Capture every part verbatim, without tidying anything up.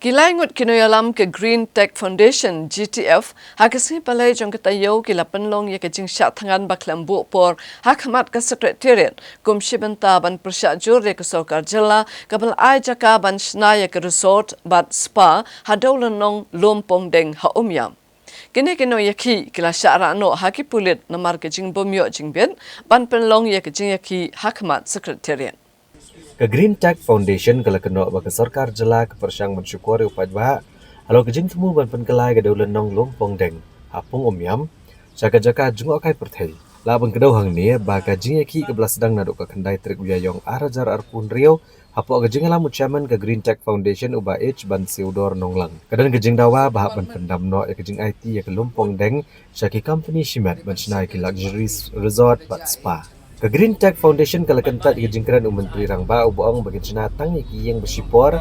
Ki lai ngut ki nongïalam ka Green Tech Foundation, G T F, ha ka sngi Palei jong ka taïew ki la pynlong ïa ka jingshah thngan ba khlem buh por ha khmat ka Secretariat, kum shi bynta ban pyrshah jur ïa ka sorkar jylla kaba la ai jaka ban shna ïa ka resort bad spa ha Dewlynnong Lumpongdeng ha Umiam. Kine ki nongïakhih ki la shah rah noh ha ki pulit namar ka jingbym ïoh jingbit ban pynlong ïa ka jingïakhih ha khmat Secretariat. Ka Green Tech Foundation ka la kynnoh ba ka sorkar jylla ka pyrshang ban shukor ïa u paidbah halor ka jingthmu ban pynkylla ïa ka Dewlynnong Lumpongdeng ha Pung Umiam sha ka jaka jngohkai pyrthei. Lah ban kdew hangne ba ka jingïakhih kaba la sdang naduh ka khyndai tarik u Ïaïong ar hajar arphew hynriew hapoh ka jingïalam u Chairman ka Green Tech Foundation, u Bah H Bansiewdor Nonglang, ka don ka jingdawa ba hap ban pyndam noh ïa ka jingaiti ïa ka Lumpongdeng sha ki company shimet ban shna ïa ki luxury resort bad spa. Ka Green Tech Foundation ka la kyntait ïa ka jingkren u Myntri Rangbah, uba ong ba kin shna tang ïa ki ïing ba shipor,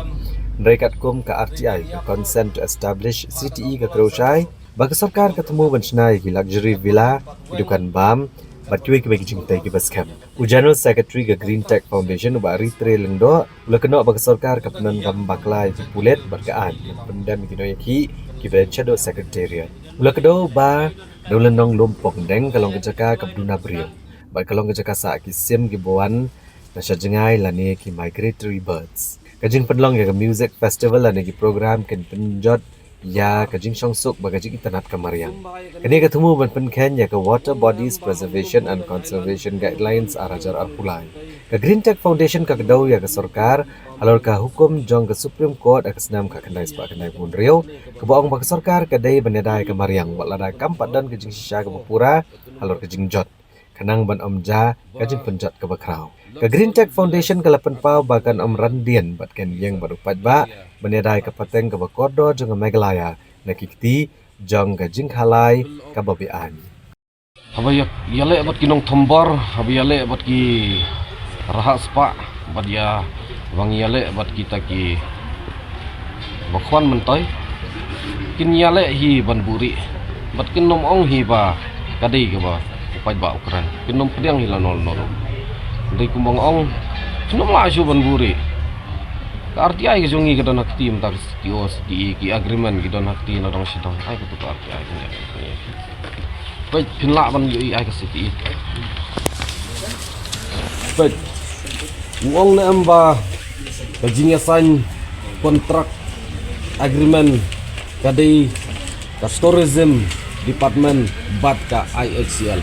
hynrei katkum ka R T I, ka Consent to Establish, C T E, ka kren shai ba ka sorkar ka thmu ban shna ïa ki luxury villa, ki dukan bam bad kiwei kiwei ki jingtei kiba skhem. U General Secretary ka Green Tech Foundation, u Bah Ritrei Lyngdoh, u la kynnoh ba ka sorkar ka pyndonkam bakla ïa ki pulit bad ka aiñ ban pyndem ïa ki nongïakhih kiba don shaduh Secretariat. U la kdew ba Dewlynnong Lumpongdeng ka long ka jaka kaba duna briew bad ka long ka jaka sah ki sim kiba wan na sha jngai lane ki migratory birds. Ka jingpynlong ïa ka music festival lane ki program kin pynjot ïa ka jingshongsuk bad ka jingitynnad ka mariang. Kane ka thmu ban pynkheiñ ïa ka Water Bodies Preservation and Conservation Guidelines ar hajar arphew lai. Ka Green Tech Foundation ka kdew ïa ka sorkar halor ka hukum jong ka Supreme Court ha ka snem khatkhyndai spah khyndaiphew hynriew, kaba ong ba ka sorkar ka dei ban ïada ïa ka mariang wat lada kam pat don ka jingshisha kaba pura halor ka jingjot, khnang ban ym jia ka jingpynjot kaba khraw. Ka Green Tech Foundation ka la pynpaw ba kan ym randien bad kan ïeng bad u paidbah ban ïada ïa ka pateng kaba kordor jong ka Meghalaya na ki kti jong ka jingkhalai kaba be-aiñ. Haba ïa, ïaleh bad ki nongthombor, haba ïaleh bad ki rahak spah, bad ïa, bang ïaleh bad kita ki ba khwan myntoi, kin ïaleh hi ban buhrieh bad kin ym ong hi ba ka dei kaba u paidbah u kren, kin ym pdiang hi lano lano ruh. Dei kumba nga ong, kin ym lah shuh ban buhrieh. Ka R T I ka jong ngi ka don ha kti mynta ka C T O, C T E, ki agreement ki don ha kti na dong shi dong. Ai ka tu ka R T I ka ngi. Peit, phin lah ban ïohi ai ka C T E. Peit, u ong ne em ba ka jingïasain contract agreement ka dei ka Tourism Department bad ka I H C L.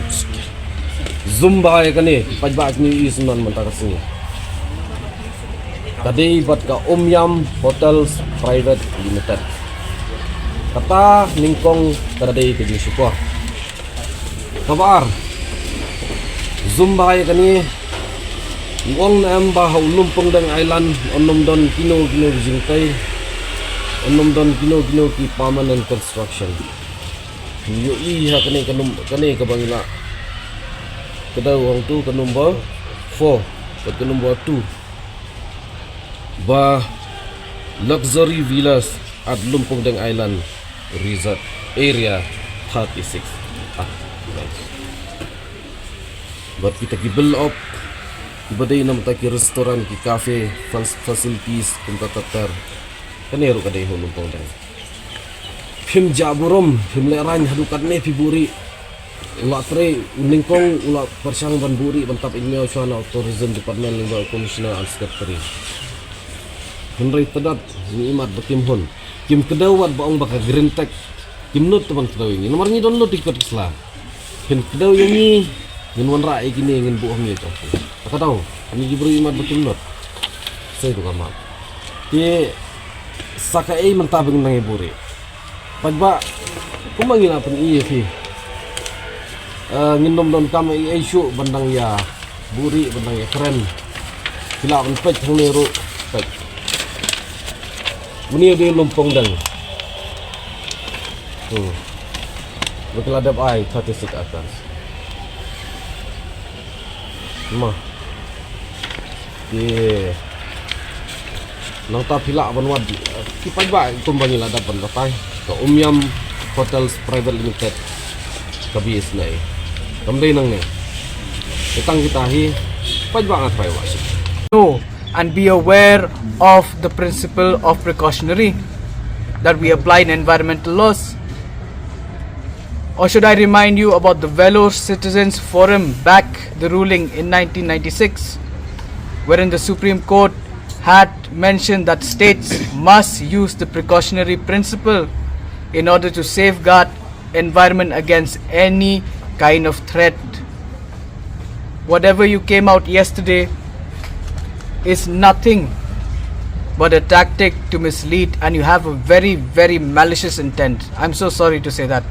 Zoom bha ïa kane, paidbah kin ïohi syndon mynta ka sngi. Ka dei bad ka Umiam Hotels Private Limited. Kata nyngkong ka dei ka jingshukor. Kaba ar, zoom bha ïa kane, u ong ne em ba ha u Lumpongdeng Island un ym don kino kino ki jingtei, un ym don kino kino ki permanent construction. Ïohi ha kane ka num-, kane kaba ngi la kdew hangtu ka number four bad ka number two. Ba Luxury Villas at Lumpongdeng Island Resort Area thirty-six. Ah, nice. Bad kita ki build up kiba dei namar ki restaurant, ki cafe, fas-, facilities kumta ter ter. Kane ruh ka dei ha u Lumpongdeng. Phim jah burom, phim lehraiñ haduh katne phi buhrieh. U la trei, u nyngkong u la pyrshang ban buhrieh ban tap ïing miew shuwa na u Tourism Department lyngba u Commissioner and Secretary. Hynrei tang da ngi imat ba kim hun. Kim kdew wat ba ong ba ka Green Tech. Kim nud te ban kdew ïa ngi. Namar ngi don nud ïa ki kot ki sla. Phin kdew ïa ngi, ngin wanrah ïa kine, ngin buh hangne jong phi. Te ka daw, ngi ki briew imat ba kim nud. Sei tu ka mat. Te sa kaei mynta ba ngin nang ïa buhrieh. Paidbah, kumba ngi la pyni ïa phi. Eh, ngin ym donkam ei ei shuh ban dang ïa buhrieh, ban dang ïa kren. Phi lah ban peit hangne ruh, peit. Une u dei Lumpongdeng. Hmm. Ba ki la dep ai thirty-six acres. Mo. Te nangta phi lah ban wad, eh, ki paidbah kumba ngi la dep ban batai. Ka Umiam Hotels Private Limited ka B S N A. Kam dei nangne. Te tang kita hi paidbah nga trai wad shuh. Know and be aware of the principle of precautionary. that we apply in environmental laws? Or should I remind you about the Vellore Citizens Forum back the ruling in nineteen ninety-six, wherein the Supreme Court had mentioned that states must use the precautionary principle in order to safeguard environment against any kind of threat? Whatever you came out yesterday is nothing but a tactic to mislead, and you have a very, very malicious intent. I'm so sorry to say that.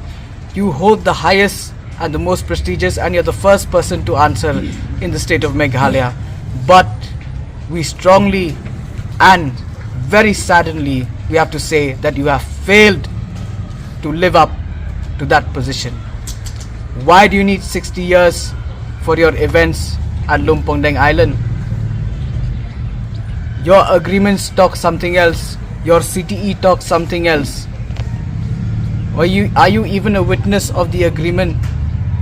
You hold the highest and the most prestigious, and you're the first person to answer in the state of Meghalaya. But we strongly and very saddeningly, we have to say that you have failed to live up to that position. Why do you need sixty years for your events at Lumpongdeng Island? Your agreements talk something else. Your C T E talks something else. Are you, are you even a witness of the agreement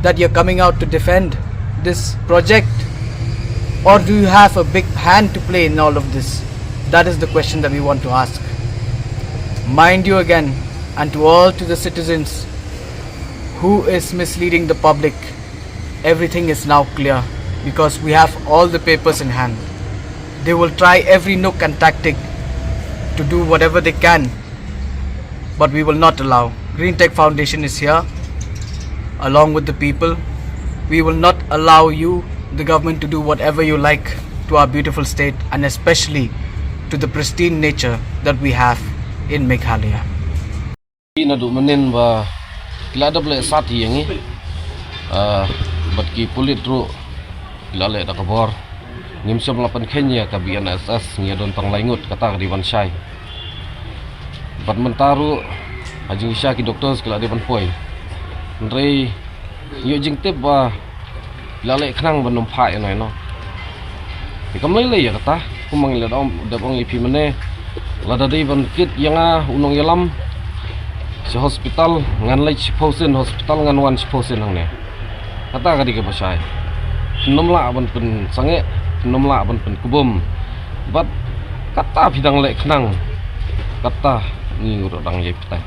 that you're coming out to defend this project? Or do you have a big hand to play in all of this? That is the question that we want to ask. Mind you again, and to all, to the citizens, who is misleading the public? Everything is now clear because we have all the papers in hand. They will try every nook and tactic to do whatever they can, but we will not allow. Green Tech Foundation is here along with the people. We will not allow you, the government, to do whatever you like to our beautiful state, and especially to the pristine nature that we have in Meghalaya. Naduh mynnin ba ki la dep leh sat ïa ngi, ah, bad ki pulit ruh ki la leh da ka bor. Ngim shym la pynkheiñ ïa ka B N S S, ngi ïa don tang lai ngut, kata ka dei ban shai. Bad mynta ruh ha jingshisha ki doctors ki la dei ban poi. Hynrei ngi ïoh jingtip ba la leh khnang ban ym phah ïa no ïa no. Te kam lei lei ïa kata, kumba ngi la dep ong, dep ong ïa phi mynne, lada dei ban kit ïa nga u nongïalam sha hospital, ngan leit shiphew sien hospital, ngan wan shiphew sien hangne. Kata ka dei kaba shai. Phin ym lah ban pynsangeh, phin ym lah ban pynkubum. Bad kata phi dang leh khnang, kata ngi ruh dang ïai batai.